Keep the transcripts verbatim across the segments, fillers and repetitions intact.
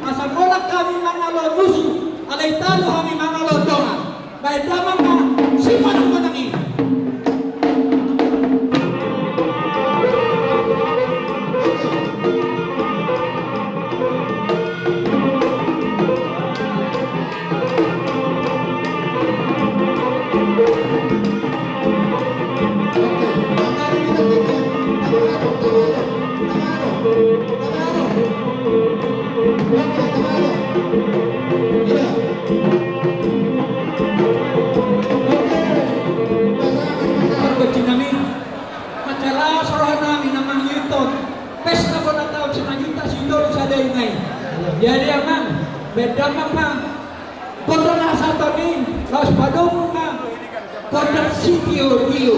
Asa mulak hami mangalo musu, alai talu hami mangalo dongan. Baen damang ma sipanungkunan i. Manjalo roha nami na mangihuthon pesta bona taon simanjunta sitolu sada i nai. Jadi amang, baen damang ma gondang na sahat on i, laos padomu ma gondang sitio-tio.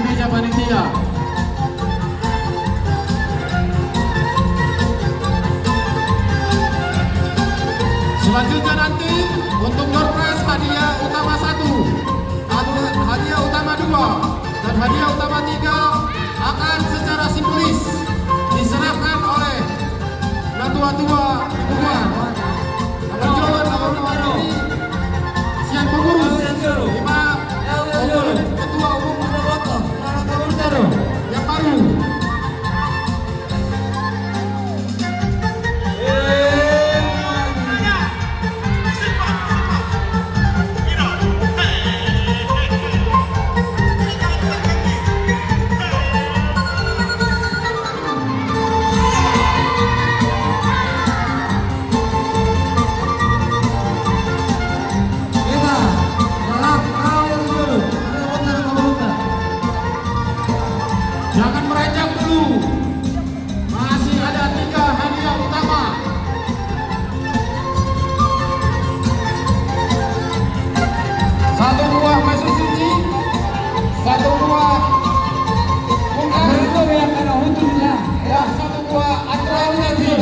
Meja panitia. Selanjutnya nanti untuk door prize hadiah utama satu, hadiah utama dua, dan hadiah utama tiga akan secara simbolis diserahkan oleh natua-tua di Bubuhan. Sian pengurus, ima ketua umum yang baru. Jangan beranjak dulu. Masih ada tiga hadiah utama. Satu buah mesin cuci, satu buah kulkas, dan satu buah atraksi.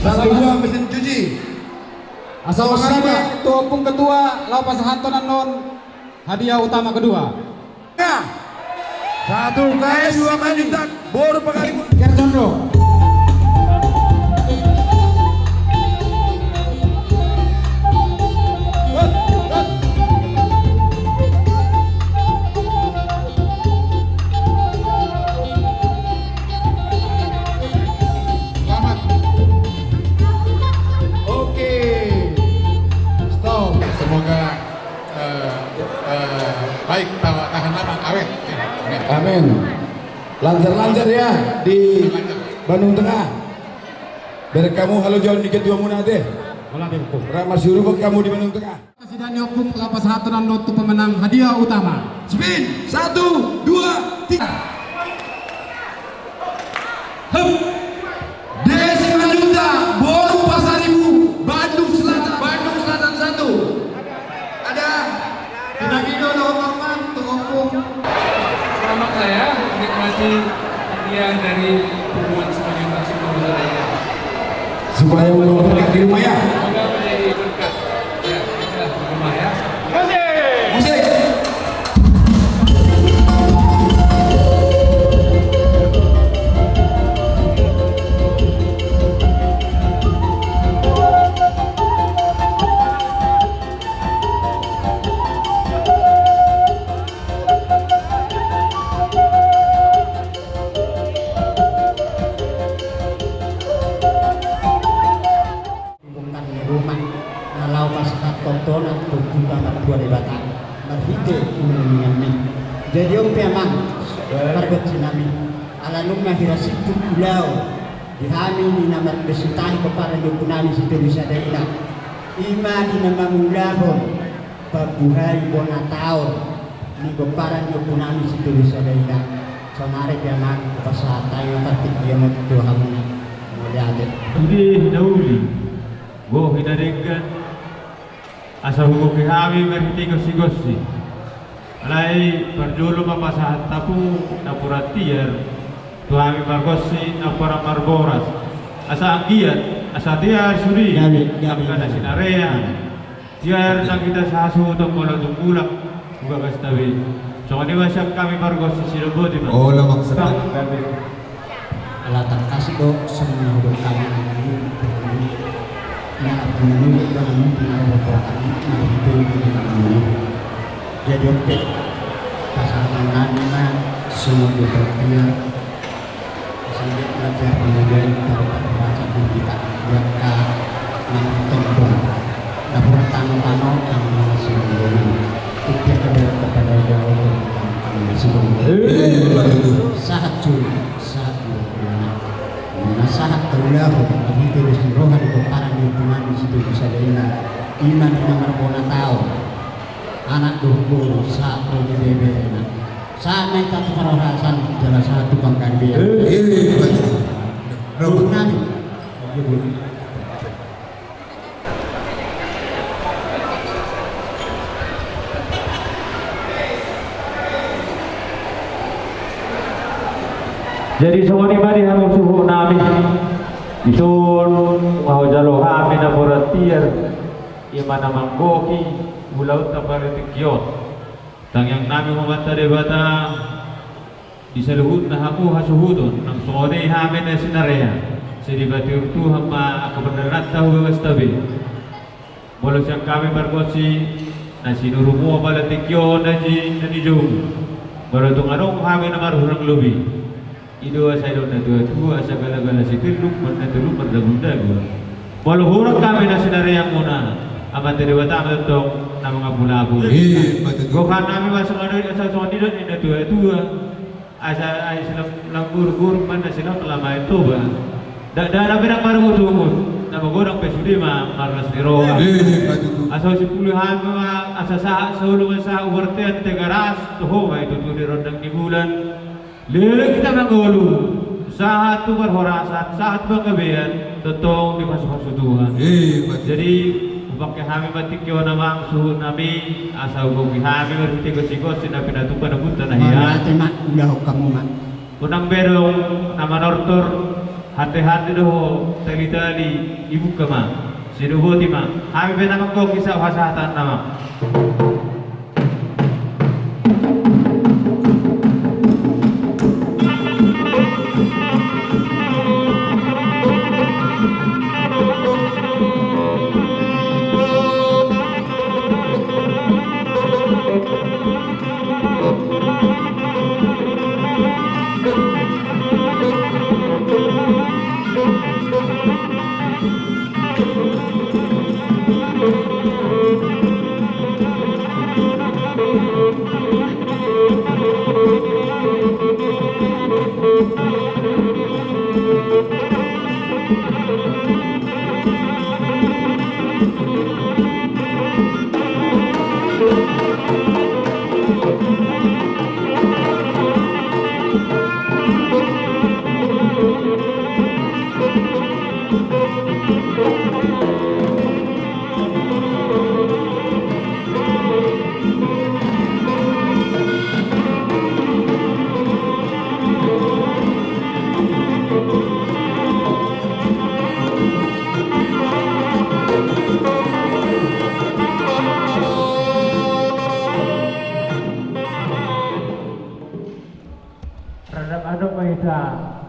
Satu buah mesin cuci. Asa horas ma. Tu ompung ketua, laho pasahathon annon hadiah utama kedua. Nah. Satu kali dua kali, boru pakali. Kertondo. Lancar-lancar ya di Bandung Tengah. Bereng hamu halojaon ni ketuamuna ate. Rap masiurupan hamu di Bandung Tengah. Kasih dani opung lapa satu dan dotu pemenang hadiah utama. Spin, satu, dua, tiga. Hup. Desi Manuta, Boru Pasaribu, Bandung Selatan. Bandung Selatan satu. Ada. Tidak gitu dong, Norman, tuh opung. Selamat lah ya, menikmati hadiah dari hubungan sepanjang kasih. Supaya mau berkat di rumah ya. Semoga menjadi berkat. Ya, itulah di rumah ya. Musik. Bongkar ni rumah na laho pasahat tongtona tu Tuhan Martua Debata marhite uningan ni. Jadi on pe amang, pargonsi nami, ala nunga hira siput ulaon di hami ni na marbesitahi pomparan ni ompu nami Sitolusada Ina, ima di na mangulahon pambuhai bona taon ni pomparan ni ompu nami Sitolusada Ina. Saonari pe amang, hupasahat hami ma partingkian on tu hamuna. Mauliate. Sude hinauli, gohi na denggan, asa hugohi hami marhite gonsi-gonsi. Alai parjolo ma pasahat hamu napuran tiar tu hami pargonsi napuran marboras, asa anggiat asa tiar sude. Gabe, gabe, angka na sinarea. Tiar nang hita sahasuhuton molo tung mulak tu bagasta be. Songon i ma sian hami pargonsi sidoboti ma. Olo maksud. Ala tangkas do songon na hudok hami. Na ampun nami do hami pengaruh hami na hudok hami. Jadi oke. Pasangan nami ma songon do tiar. Sehingga belajar kemudian dapat membaca di kita. Buat ka nang tembang. Dapur tano-tano yang masih belum. Itu kepada kepada jauh tentang masih belum. Eh, betul. Sahat cuy, sahat cuy. Nah, sahat tahu lah, tapi itu di roha di kepala di rumah di situ bisa ada iman. Iman di nomor bona tahu. Anak dohot boru, sahat ro di bebena. Sahat ma hita tu parhorasan, jala sahat tu panggabean. Eh, betul. Betul. Jadi songon i ma di hamu suhut nami. Dison, mau jalo hami napuran tiar. Ima na manggohi ulaonta partingkian on. Tangiang nami ma Amanta Debata di saluhutna hamu hasuhuton, nang songon i hami na sinarea, sai dipatiur Tuhan ma angka pardalananta hu bagasta be. Molo sian hami pargonsi na sinurumuna pala tingki on na ni, na nijou. Molo tung adong hami na marhurang lobi. I do asa didok na tua-tua, asa gala-gala sitilluk, mandatuluk mardagul-dagul. Molo hurang hami na sinareamuna, Amanta Debata ma tongtong na mangapul-apul. Eh, betul. Gohan nami ma songon i, asa songon i didok ni na tua-tua. Asa ai silam lamburgur, mandat silam lama i Toba. Dakdanak pe ndang marungut-ungut, na magodang pe sude ma marlas ni roha. Eh, betul. Asa usipuli hami ma, asa sahat solu ma sahat uartean Tigaras, toho ma i tutu di rondang ni bulan. Leleng hita mangolu, sahat tu parhorasan, sahat tu panggabean, tongtong dipasu-pasu Tuhan. Eh, betul. Jadi, hupangke hami ma tingki on amang suhut nami, asa hugohi hami marhite gonsi-gonsi na pinatupa na punta na hian. Mauliate ma, ulaon hamu ma. Unang be adong na manortor, hande-hande dohot tali-tali, dibuka ma. Sidoboti ma. Hami pe na manggohi sahat hasahatan nama.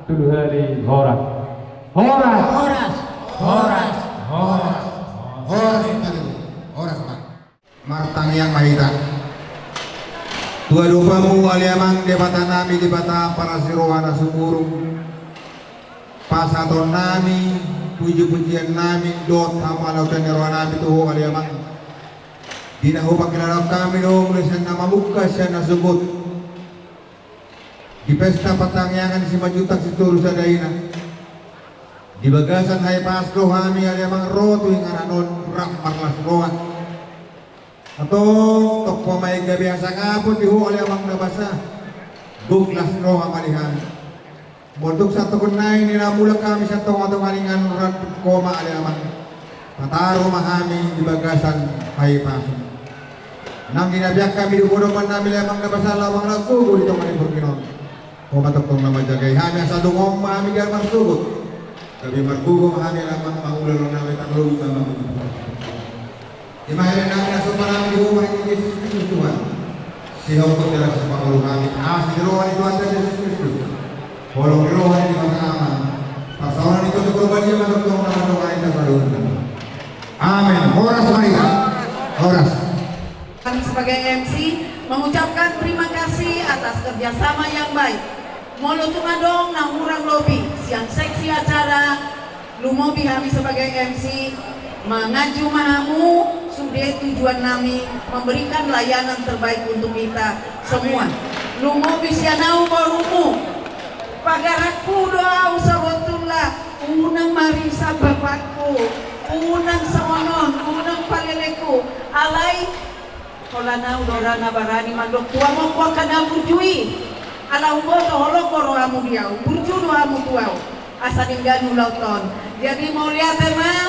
Tolu hali horas. Horas. Horas. Horas. Horas. Horas. Horas. Martangiang ma hita. Tua dopamu ale Amang Debata nami, Debata parasi roha na sumurung. Pasahaton nami puji-pujian nami dohot hamuliateon ni roha nami tu Ho ale Amang. Di na hupangkilalahon hami do mulai sian na mamungka sian na sogot. Di pesta partangiangan Simanjuntak Sitolu Sada Ina. Di bagasan hahipason do hami ale Amang ro tu inganan on rap marlas roha. Antong tong pe ma i gabe hasangapon di Ho ale Amang na basa. Gok las roha ma di hami. Molo tung sahat tu on nai ni na mulak hami sian tonga-tonga ni inganan on rap tu Ho ma ale Amang. Pataru ma hami di bagasan hahipason. Nang di na peak hami di podoman nami ale Amang na basa laho mangalap gogo di tonga ni borngin on. Ho ma tongtong na manjagai hami asa dung on ma hami gabe marsogot. Gabe margogo ma hami ale Amang mangula roha nami tarlobi ma mangula. Ima heren nami na sopan nami di Ho ma heren Jesus Kristus Tuhan. Sihophop jala sipangolu hami asi di roha ni Tuhanta Jesus Kristus. Holong ni roha ni Debata Ama. Parsaoran ni Tondi Porbadia ma tongtong na mandongani hita saluhutna. Amen. Horas ma hita. Horas. Kami sebagai M C mengucapkan terima kasih atas kerjasama yang baik. Molo tung adong na hurang lobi sian seksi acara, lumobi hami sebagai M C, manganju ma hamu, sude tujuan nami memberikan layanan terbaik untuk kita semua. Lumobi sian au borumu, pagaranku do au sabotulna, unang marisa bapakku, unang songon on, unang paleleku, alai holan au do ra na barani mandok tu amongku angka na burju i. Ala huboto holong do rohamu di au, burju do hamu tu au. Asa denggan ulaonta on. Jadi mauliate ma,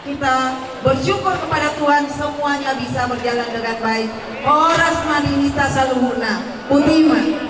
kita bersyukur kepada Tuhan semuanya bisa berjalan dengan baik. Horas ma di hita saluhutna. Botima.